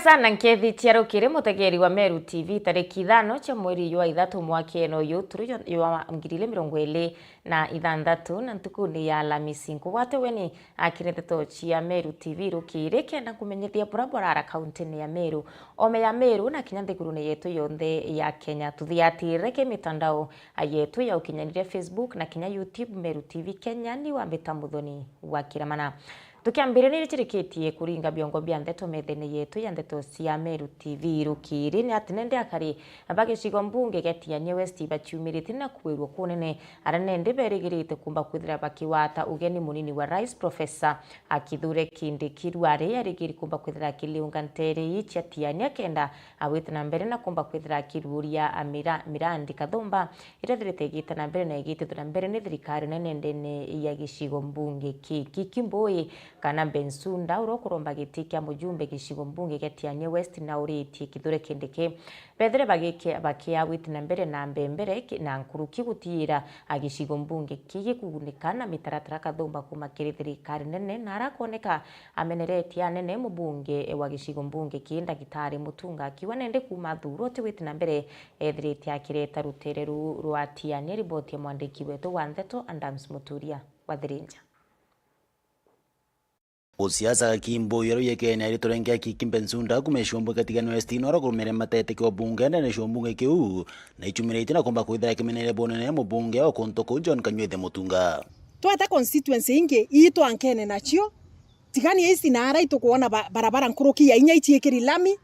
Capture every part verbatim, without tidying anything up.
Sana nkethi cia rukiri, mutegeri wa Meru T V, tariki ithano cia mweri jwa ithatu mwakene uyu turi jwa, jwa ngiri igiri mirongo iri na ithanthatu, na ntukuni ya Alamisi. Nkugwate ugeni akiri ndeto cia Meru T V rukiri, kenda nkumenyithia bura burara kauntini ya Meru, ome ya Meru, na kinya nthigurune yetu yonthe ya Kenya. Tuthiatire ki mitandao yetu ya ukinyaniria, Facebook na kinya YouTube, Meru T V Kenya, ni wambita Muthoni wa Kiramana. Tukiambiriria, nicirikitie kuringa biongo bia ndeto methene yetu ya ndeto cia Meru T V rukiri, ni ati nende akari ba gicigo mbunge gia Tigania West baciumiritie na kuirua kunene, aria nende berigirite kumba kwithira bakiwata ugeni munini wa rais, Professor Kithure Kindiki. Riu ari arigiri kumba kwithira akiliunga ntere ii cia Tigania kenda awite na mbere na kumba kwithira akiruuria amira-, mirandi kathumba iria ithirite igita na mbere na igitithua na mbere ni thirikari nene ndene ya gicigo mbunge ki. Kiki Mbui kana Bensouda, uria ukuromba giti kia mujumbe gicigo mbunge gia Tigania West, na uritie Kithure Kindiki bethire bagike-, bakiawite na mbere na mbembere ki-, na nkuruki gutiira a gicigo mbunge ki gikugunika na mitaratara kathumba kuma kiri thirikari nene, na arakwoneka ameneretie anene mubunge wa gicigo mbunge ki Ndagitari Mutunga, akiuga nende kuma athurwa utiwite na mbere ethirite akireta rutere ruu rwa Tigania. Riboti ya mwandiki wetu wa ndeto, Adams Muturia wa Thirinja. Usiasa Kimbo yero yekene ari turenge Kiki Bensouda kuma icumbu kia Tigania West, noro kurumire matete kio bunge ndene icumbu kiu, na icumirite na kumba kwithira kimenere bunene mubunge o kuntu kuu John Kanyuithe Mutunga. Tweta constituency ingi ii twankene nacio, Tigania East na ara itukwona ba-, barabara nkuruki ya inya iciikiri lami.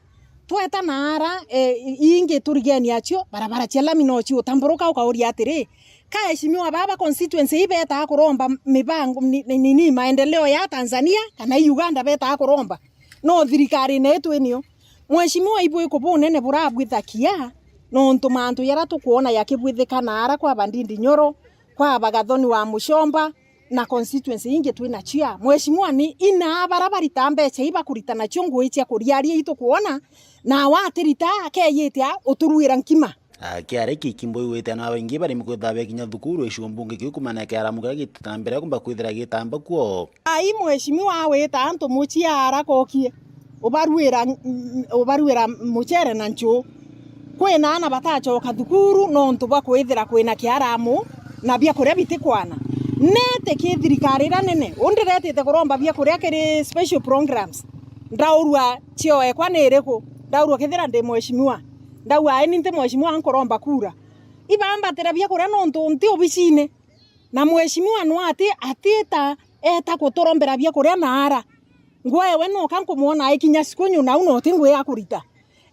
Tweta na ara, eh, ingi turigeni acio, barabara cia lami no ciutamburuka, ukauria atiri, ka aheshimiwa baba constituency ii betaa kuromba mibango ni, ni, ni, ni maendeleo ya Tanzania, kana i Uganda betaa kuromba? No thirikari ino itu inio. Mheshimiwa, ibwiku bunene burabwithakia, nontu mantu jaria tukwona jakibwithika na ara kwa Bandindi Nyoro, kwa Bagathoni wa Muchomba, na constituency ingi twina cio. Mheshimiwa, ni inaa bara barita mbeca ibakurita nacio ngui cia kuriaria itukwona, na watirita akeyite a uturuira nkima. Akiari Kiki Mbui wite ana baingi barimi kwithira bekinya thukuru icigo mbunge kiu kumana kia aramu kiria gitita na mbere kumba kwithira gitamba kuo. Ai, mheshimiwa awita antu mucii ara kokie. Ubaruira, mm, ubaruira mucere na nchuu. Kwina ana batacoka thukuru nontu bwa kwithira kwina kiaramu na biakuria bitikwana. Nete ki thirikari iria nene, undiretite kuromba biakuria kiri special programs. Ndaurua cheo ekwa ni iriku? Ndaurua kethira ndi mheshimiwa. Ndauga, "Ai, ni nti mheshimiwa, nkuromba kura." Ibambatira biakuria nontu nti obicine. Na mheshimiwa no ati, atiita eta kuturombera biakuria na ara. Ngwewe noka nkumwona aikinya sikunyu nau no ti ngui akurita.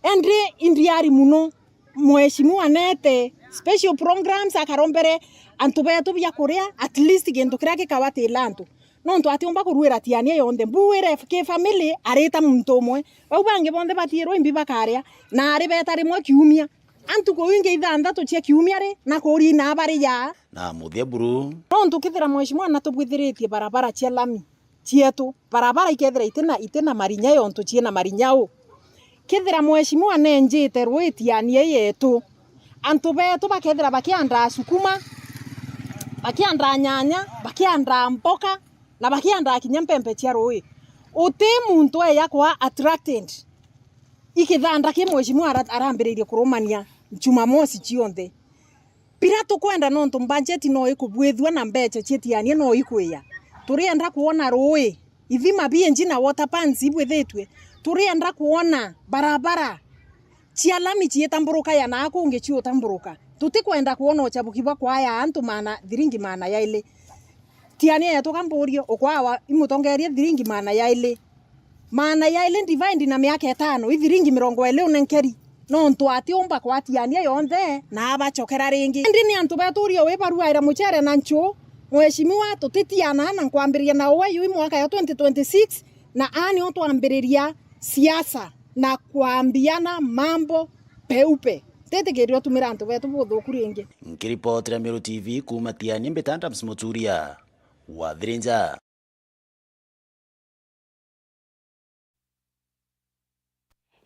Endi indiari muno, mheshimiwa nete special programs akarombere antu betu biakuria, at least gintu kiria gikawatila antu. Nontu atiumba kuruira Tigania yonthe. Mbuire ki family arita muntu umwe. Bau bangi bonthe batiirwe imbi bakaria, na ari beta rimwe kiumia. Antu kuu ingi ithanthatu cia kiumia ri, na kuuri na bari ya. Na muthia buru. Nontu kethira mheshimiwa natubwithiritie barabara cia lami cietu, barabara ikethira itina, itina marinya yontu ciina marinya u. Kethira mheshimiwa nenjite rui Tigania yetu, antu betu bakethira bakiandaa sukuma, bakiandaa nyanya, bakiandaa mboka, na bakiandaa kinya mpempe cia rui. Uti muntu eya kwa attracted. Ikithanda ki mheshimiwa ara-, arambiririe kurumania Jumamosi cionthe. Biria tukwenda nontu mbanjeti no ikubwithua na mbeca cia Tigania no ikwiya. Turienda kwona rui, ithima bienji na water pans ibwithitue. Turienda kwona barabara cia lami ciitamburuka ya naa kungi ciutamburuka. Tutikwenda kwona uchabuki bwa kwaya antu maana, thiringi maana yaili. Tigania yetu kamburio, ukwawa imutongerie thiringi maana yaili. Maana yaili divide na miaka itano, i thiringi mirongo iri unenkeri. Nontu atiumba kwa Tigania yonthe na abacokera ringi. Indi ni antu betu uria wibaruaira mucere na nchuu, mheshimiwa, tutitiana na nkwambiriria na uwe yu i mwaka ya twenty twenty-six, na ani utwambiriria siasa na kwambiana mambo peupe. Titikiria utumira antu betu buthuku ringi. Nkiripotera Meru T V kuuma Tigania, mbita Adams Muturia wa Thirinja.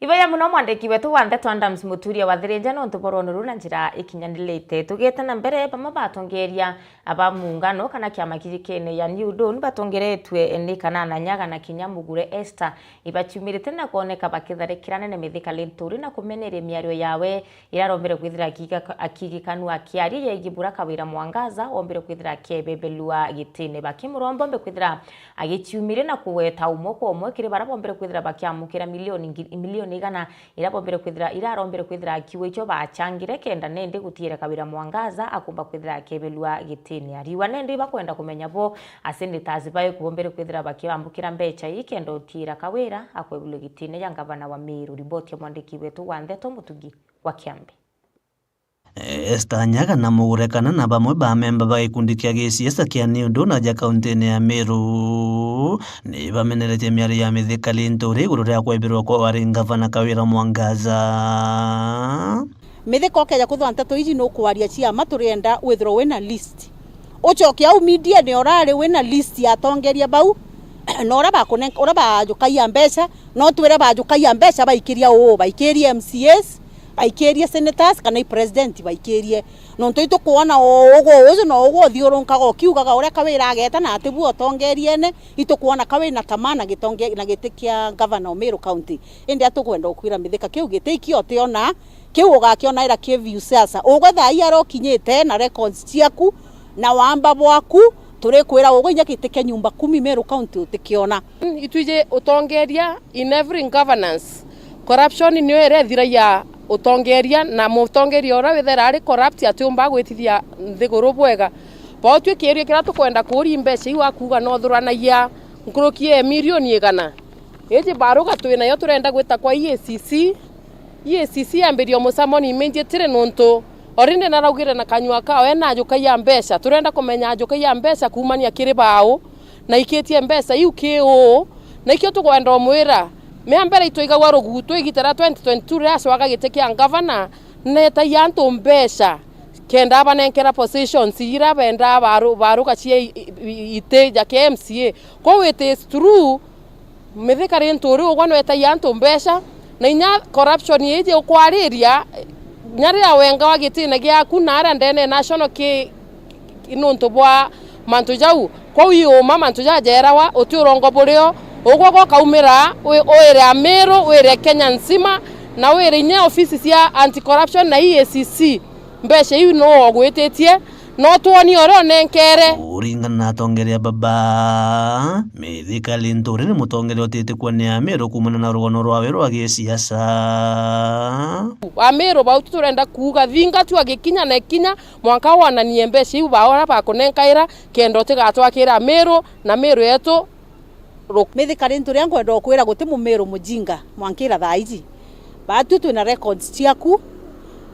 Ibeya muno mwandiki wetu wa ndeto Adams Muturia wathirinja nontu bwa rwono ruu na njira ikinyanirite. Tugite na mbere, bamwe batongeria aba muungano kana kiama kiri kene ya New Dawn batongeretue ni Kanana Nyaga na kinya Mugure Esther, ibaciumirite na kwoneka bakitharikira nene Mithika Linturi na kumeneria miario yawe irarombere kwithira akiga-, akigikanu akiaria yegie bura Kawira Mwangaza ombire kwithira akiebebelua gitine. Bakimuromba ombe kwithira agiciumirie na kugweta umwe kwa umwe kiri baria bombire kwithira bakiamukira milioni ngiri, milioni igana iria bombire kwithira, irarombire kwithira akiuga icio bachangire kenda nendi gutiire Kawira Mwangaza akumba kwithira akebelua gitine. Ariuga nendi bakwenda kumenya bo a senators bae kubombire kwithira bakibambukira mbecha ii kenda utiira Kawira akwebelua gitine ja ngavana wa Meru. Riboti ya mwandiki wetu wa ndeto Mutugi wa Kiambi. Esther Nyaga na Mugure Kanana bamwe ba memba ba gikundi kia gisiasa kia New Dawn aja kauntine ya Meru ni bameneretie miario ya Mithika Linturi iguru ria kwebirwa kwa wari ngavana Kawira Mwangaza. Mithika, ukeja kwithirwa nteto iji nukwaria cia ma, turienda withirwe wina list. Ucoke au mediane urari wina list ya atongeria bau, na uria bakunenka-, uria bajukagia mbeca, no twire bajukagia mbeca baikiria uu, baikirie M C As, baikirie senators, kana i president baikirie. Nontu itukwona o ugwe uju na ugwe uthiurunkaga ukiugaga uria Kawira ageta na atibu utongeriene, itukwona Kawira na tamaa na gitonge-, na giti kia governor o Meru County. Indi atukwenda gukwira Mithika kiu giti ikio utiona, kiu ugakiona ira ki Viusasa. Ugwe thaa ii aria ukinyite na records ciaku na wamba bwaku, turikwira ugwe inya giti kia nyumba kumi Meru County utikiona. Itwiji utongeria in every governance. Corruption niyo irethiragia utongeria, na mutongeria uria withera ari corrupt atiumba gwitithia nthiguru bwega. Bao twi kiuria kiria tukwenda kuuria, mbeca iu akuuga no uthuranagia nkuruki ya milioni igana? Iji baruga twi nayo turenda gwita kwa E A C C. E A C C yambirie mucamo ni immediately nontu already naraugire na kanyua kao ena ajukagia mbeca. Turenda kumenya ajukagia mbeca kuumania kiri bau na ikitie mbeca iu ki uu. Na ikio tukwenda umwira, mea mbere itwaigagua rugutu igita ria twenty twenty-two riria acwaga giti kia ngavana, netagia antu mbeca kenda abanenkera positions iria bendaa baru-, baruga cia i-, i-, i-, iti ja kia M C A. Kwou it is true, Mithika Linturi ugwe nwetagia antu mbeca, na inya corruption iji ukwariria, inya riria wengawa gitine giaku na aria ndene national ki, nontu bwa mantu jau. Kwou i uma mantu jajeerawa, uti urongo burio, ugwe gwe ukaumira wi-, wire Amiru, wire Kenya nzima, na wire inya ofisi cia anti-corruption na E A C C, mbeca iu nuu ogwititie, no twonie uria unenkere. Kuringana na atongeria baba, Mithika Linturi ni mutongeria utitikua ni Amiru kuumana na rugano rwawe rwa gisiasa. Amiru bau tu turenda kuuga thingatue gikinya na ikinya, mwanka wonanie mbeca iu baora bakunenkaira, kenda utigatwakira Amiru na Miru yetu. Mithika Linturi, nkwenda ukwira guti Mumiru mujinga mwankira thaa iji. Baatu twina records ciaku,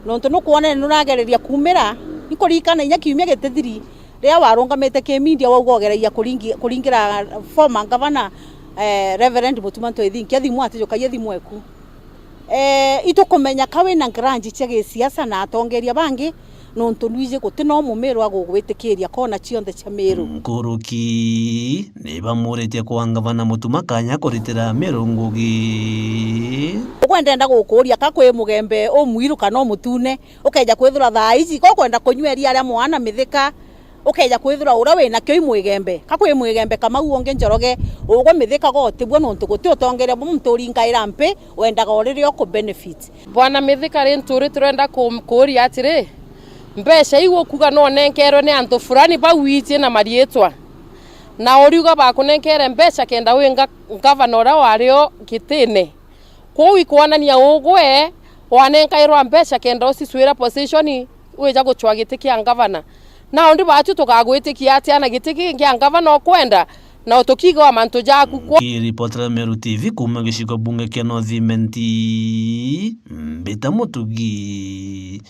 nontu nukwona ni nuragereria kuumira. Nkuririkana inya kiumia gitithiri, riria warungamite ki media wauga ugeragia kuringi-, kuringira former governor, eh, Reverend Mutuma Ntwethinkia thimu, atijukagia thimu eku. Eh, itukumenya ka wina grudge cia gisiasa na atongeria bangi, nontu nwiji guti no Mumiru agugwitikiria kona cionthe cia Miru. Nkuruki ni bamuritie kwa ngavana Mutuma kanya kuritira Miru ngugi. Ugwe ndenda gukuuria ka kwi Mugembe umwiru kana umutune, ukeja kwithirwa thaa iji ko ukwenda kunyua iria ria mwana Mithika, ukeja kwithirwa uria winakio i Mwigembe. Ka kwi Mwigembe Kamau ungi Njoroge, ugwe Mithika gotibua nontu guti utongeria bwa muntu uringaira mpi, wendaga o riria uku benefit. Bwana Mithika Linturi, turenda ku-, kuuria atiri, mbeca iu ukuuga no nenkerwe ni antu fulani bau wiji na mariitwa, na uriuga bakunenkere mbeca kenda winga ngavana uria wari o gitine. Kwou ikwonania ugwe wanenkairwa mbeca kenda ucicwira position wija gucwa giti kia ngavana. Nao ndi baatu tukagwitikia atia na giti ki kia ngavana ukwenda, na utukiigawa mantu jaku kwo? Nkiripotera Meru T V kuuma gicigo bunge kia North Imenti, mbita Mutugi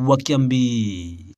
wa Kiambi.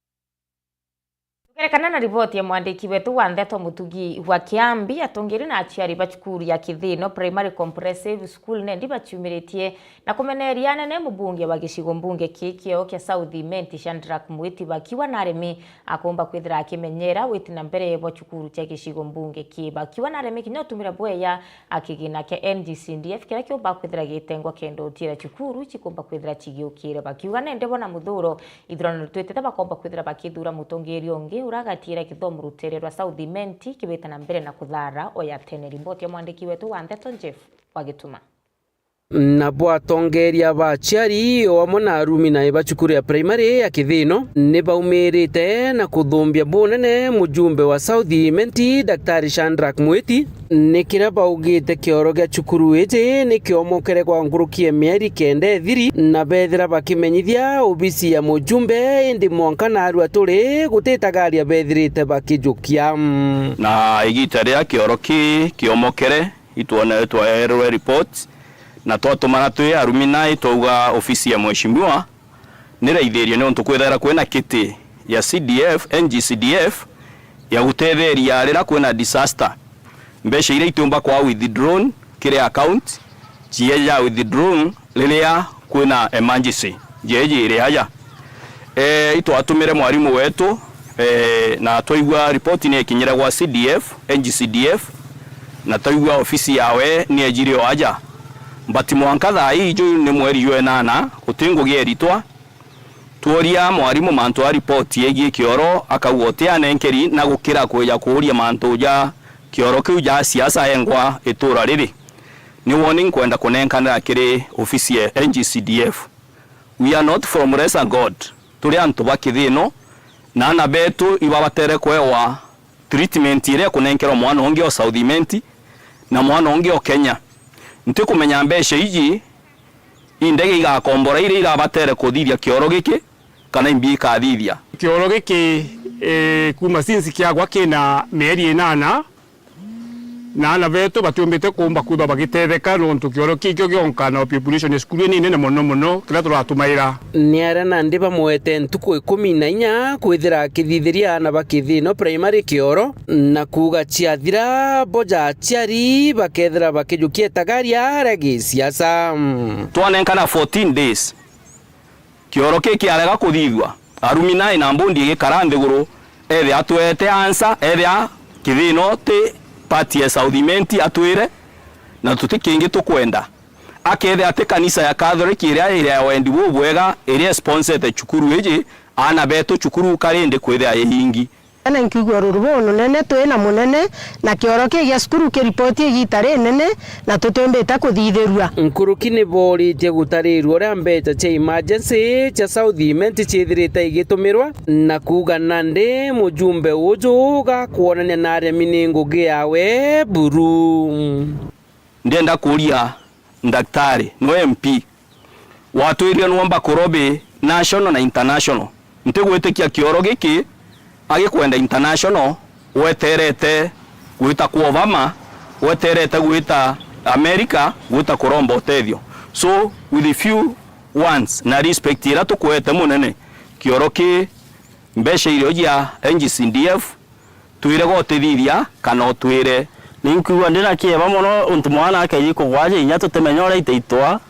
Kerekana na riboti ya mwandiki wetu wa ndeto Mutugi wa Kiambi, atongeri na aciari ba cukuru ya Kithino Primary Comprehensive School nendi baciumiritie na kumeneria anene mubunge wa gicigo mbunge kii kiao kia South Imenti, Shadrack Mwiti, bakiuga na aremi akomba kwithira akimenyera witi na mbere bwa cukuru cia gicigo mbunge kii, bakiuga na aremi kinya utumira bweya a kigina kia N G C D F kiria kiumba kwithira gitengwa kenda utiira cukuru cikumba kwithira cigiukire, bakiuga nende bona muthuro ithurano twitite bakomba kwithira bakithura mutongeria ungi uria agatiira kithomo rutere rwa South Imenti kibita na mbere na kuthara o ya tene. Riboti ya mwandiki wetu wa ndeto Jeff Wagituma. Nabo atongeria ba aciari o amwe na arumi na ba cukuru ya primary ya Kithino ni baumirite na kuthumbia bunene mujumbe wa South Imenti, Daktari Shadrack Mwiti, ni kiria baugite kioro gia cukuru iji ni kiomokere kwa nkuruki ya mieri kenda ithiri, na bethira bakimenyithia obisi ya mujumbe, indi mwanka naarua turi gutitagaria bethirite bakijukia. Na igita riria kioro ki kiomokere, itwone-, twaerwe report, na twatumana twi arumi nai twauga ofisi ya mheshimiwa ni raithirio, niuntu kwithaira kwina kiti ya C D F, N G C D F, ya gutetheria riria kwina disaster. Mbeca iria itiumba kwa withdrawn kiri account, cieja withdrawn riria kwina emergency. Njeji iri aja. Eh, itwatumire mwarimu wetu, eh, na twaigua ripoti ni ekinyire gwa C D F, N G C D F, na twaigua ofisi yawe ni ejire o aja. But mwanka thaa ii, ju ni mweri jwa enana, guti ngugi eritwa. Tworia mwarimu mantu a ripoti yegie kioro, akauga uti anenkeri na gukira kwija kuuria mantu ja kioro kiu ja siasa engwa itura riri. Ni warning nkwenda kunenkanira kiri ofisi ya N G C D F. We are not from lesser God. Turi antu ba kithino, na ana betu ibabatere kwewa treatment iria ikunenkerwa mwana ungi o South Imenti na mwana ungi o Kenya. Ntikumenya mbeca iji i ndege igakombora iria irabatere kuthithia kioro giki, kana imbi ikathithia. Kioro giki, eh, kuma since kiagwa kina mieri inana, na ana betu batiumbite kuumba kwithwa bagitetheka, nontu kioro kikio gionka na population ya cukuru ni nene mono mono, kiria turatumaira. Ni aria nandi bamwete ntuku ikumi na inya kwithira akithithiria ana ba Kithino Primary kioro, na kuuga ciathira bo ja aciari bakethira bakijukia itagaria ria gisiasa. Twanenkana fourteen days. Kioro ki kiarega kuthithua, arumi nai na mbundi igikara nthiguru, ethia atwete answer, ethia Kithino ti party ya South Imenti atwire, na tuti kingi tukwenda. Akethia ti kanisa ya Catholic iria iri ya wendi bubwega, iria isponsete cukuru iji, ana betu cukuru karindi kwithia iingi. Na nkiigua ruru bunene twi na munene, na kioro ki gia cukuru kiripoti igita rinene, na tutiumbite kuthithirua. Nkuruki ni booritie gutarirua uria mbeca cia emergency cia South Imenti ciithirite igitumirwa, na kuuga nandi mujumbe uju gakwonania na aremi ni ngugi yawe buru. Ndienda kuuria ndaktari, niwe M P, watwirire nuomba kurobi national na international. Ntigwitikia kioro giki agikwenda international, weterete gwita kwa Obama, weterete gwita America, gwita kuromba utethio. So, with a few words na respect iria tukwete munene, kioro ki mbeca irio jia N G C D F, twire gotithithia kana utwire. Ninkwigua ndina kieba mono untu mwana akeji kugwa aja inya tutimenya uria itaitwa,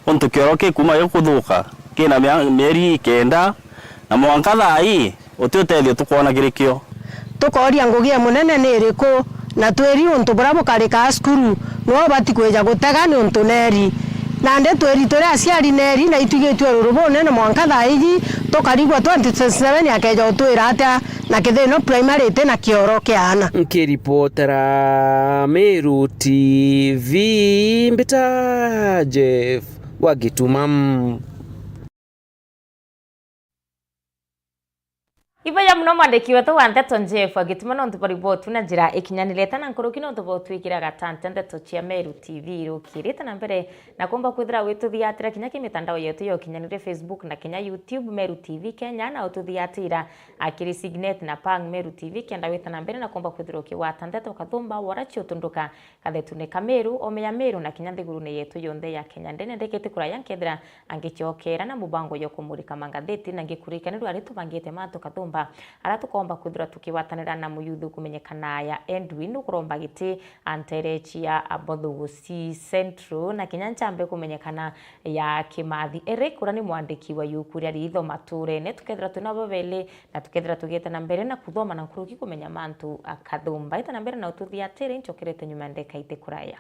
untu kioro kikuma gikuthuka kina mia-, mieri ikenda, na mwanka thaa ii uti utethio tukwona kiri kio. Tukoria ngugi ya munene ni iriku, na twiri untu buria bukarikaa cukuru, nwe ubati kwija gutega niuntu neri. Nandi twiri turi aciari neri, na itwigitue ruru bunene mwanka thaa iji, tukarigwa twenty twenty-seven akeja utwira atia, na Kithino Primary iti na kioro kia aana. Nkiripotera Meru T V, mbita Jeff wa Gituma. Ibeya muno mwandiki wetu wa ndeto Jeff Gituma nontu bwa riboti na njira ikinyanirite na nkuruki nontu bwa utwikira gatante ndeto cia Meru T V irukirite na mbere na kumba kwithira wituthiatira kinya ki mitandao yetu ya ukinyanire Facebook na kinya YouTube Meru T V Kenya na ututhiatira akiri Signet na Pang Meru T V kenda wita na mbere na kumba kwithira ukigwata ndeto kathumba wara ciutunduka Kathetune ka Meru, ome ya Meru na kinya nthigurune yetu yonthe ya Kenya. Ndene ndekete kuraya nkethira angicokera na mubango yo kumurika mangatheti na ngikurikanirwa ari tubangite mantu kathumba aria tukomba kwithirwa tukigwatanira na muyuthi ukumenyekana ya Edwin ukuromba giti anterechi ya Abothugusi Central, na kinya nchambe kumenyekana ya Kimathi. Eric uria ni mwandiki wa yuku ria Riitho Maturene, tukethira twina bo beli na tukethira tugiete na mbere na kuthoma na nkuruki kumenya mantu akathumba. Ita na mbere na ututhiatire, nchokerete nyuma ndeka iti kuraya.